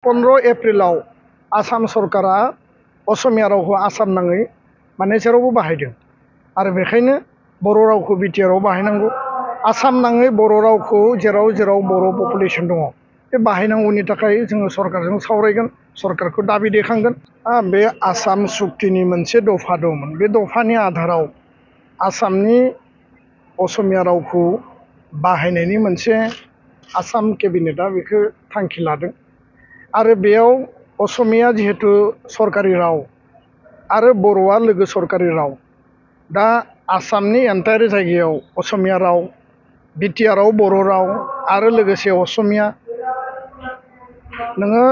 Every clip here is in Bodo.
15 एप्रिलाव आसाम सरकारा असमिया रावखौ आसाम नाङै माने जेरावबो बाहायदों आरो बेखायनो बर' रावखौ बिटिआरआव बाहायनांगौ। आसाम नाङै बर' रावखौ जेराव जेराव बर' पपुलेसन दङ बे बाहायनांगौनि थाखाय जोङो सरकारजों सावरायगोन, सरकारखौ दाबि दैखांगोन। बे आसाम सुक्तिनि मोनसे दफा दंमोन, बे दफानि आधाराव आसामनि असमिया रावखौ बाहायनायनि मोनसे आसाम केबिनेटआ बेखौ थांखि लादों आरो बेयाव असमिया जिहेतु सरकारि राव आरो बर'आ लोगो सरकारि राव, दा आसामनि एन्टायर जायगायाव असमिया राव, बिटिआरआव बर' राव आरो लोगोसे असमिया, नोङो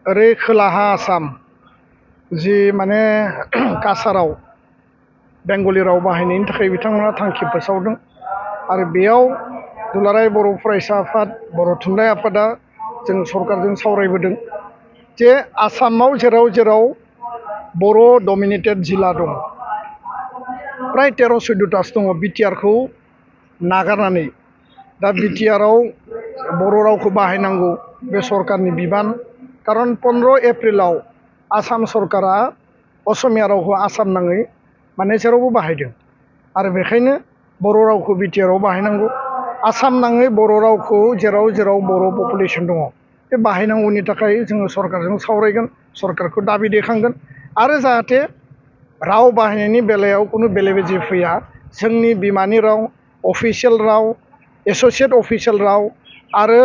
ओरै खोलाहा आसाम जि माने काछाराव बेंगलि राव बाहायनायनि थाखाय बिथांमोना थांखि फोसावदों आरो बेयाव दुलाराय बर' फरायसा आफाद, बर' थुनलाइ आफादा जों सरकारजों सावरायबोदों जे आसामाव जेराव जेराव बर' डमिनेटेड जिल्ला दं, प्राय 13-14तासो दङ बिटिआरखौ नागारनानै। दा बिटिआरआव बर' रावखौ बाहायनांगौ बे सरकारनि बिबान, खारन 15 एप्रिलाव आसाम सरकारा असमिया रावखौ आसाम नाङै माने जेरावबो बाहायदों आरो बेखायनो बर' रावखौ बिटिआरआव बाहायनांगौ। आसाम नाङै बर' रावखौ जेराव जेराव बर' पपुलेसन दङ बे बाहायनांगौनि थाखाय जोङो सरकारजों सावरायगोन, सरकारखौ दाबि दैखांगोन आरो जाहाथे राव बाहायनायनि बेलायाव खुनु बेले-बेजे फैया। जोंनि बिमानि राव, अफिसियेल राव, एस'सियेट अफिसियेल राव आरो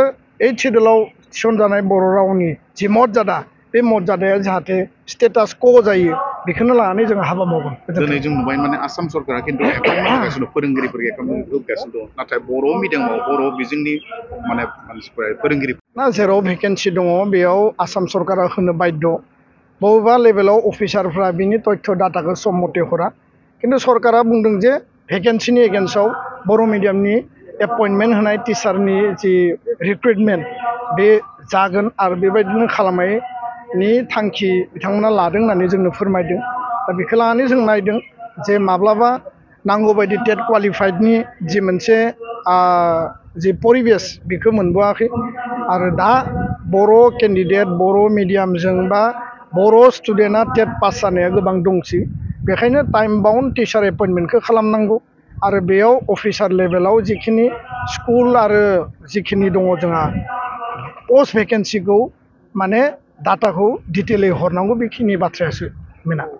8 सिडुलाव थिसनजानाय बर' रावनि जि मर्यादा, बे मर्यादाया जाहाथे स्टेटास क' जायो, बेखौनो लानानै जों हाबा मावगोन। दिनै जों नुबाय माने आसाम सरकारा खिन्थु एपइन्टमेन्ट होगासिनो दं, फोरोंगिरिफोरखौ एपइन्टमेन्ट होगासिनो दं, नाथाय बर' मिडियामाव बर' बिजोंनि माने मानसिफोरा फोरोंगिरि जेराव भेकेन्सि दङ बेयाव आसाम सरकारा होनो बाध्य। बबेबा लेभेलाव अफिसारफ्रा बिनि तथ्य डाटाखौ सम मथे हरा, खिन्थु सरकारा बुंदों जे भेकेन्सिनि एगेन्स्टआव बर' मिडियामनि एपइन्टमेन्ट होनाय टिचारनि जि रिक्रुइटमेन्ट बे जागोन आरो बेबायदिनो खालामनायनि थांखि बिथांमोना लादों होननानै जोंनो फोरमायदों। दा बेखौ लानानै जों नायदों जे माब्लाबा नांगौबायदि टेट क्वालिफाइडनि जि मोनसे जि परिबेस बेखौ मोनबोआखै आरो दा बर' केन्डिडेट, बर' मिडियामजों बा बर' स्टुडेन्टआ टेट पास जानाया गोबां दंसै, बेखायनो टाइम बाउन्ड टिचार एपइन्टमेन्टखौ खालामनांगौ आरो बेयाव अफिसार लेभेलाव जिखिनि स्कुल आरो जिखिनि दङ जोंहा पस्ट भेकेन्सिखौ माने डाटाखौ डिटेलै हरनांगौ, बेखिनि बाथ्रायासो मेना।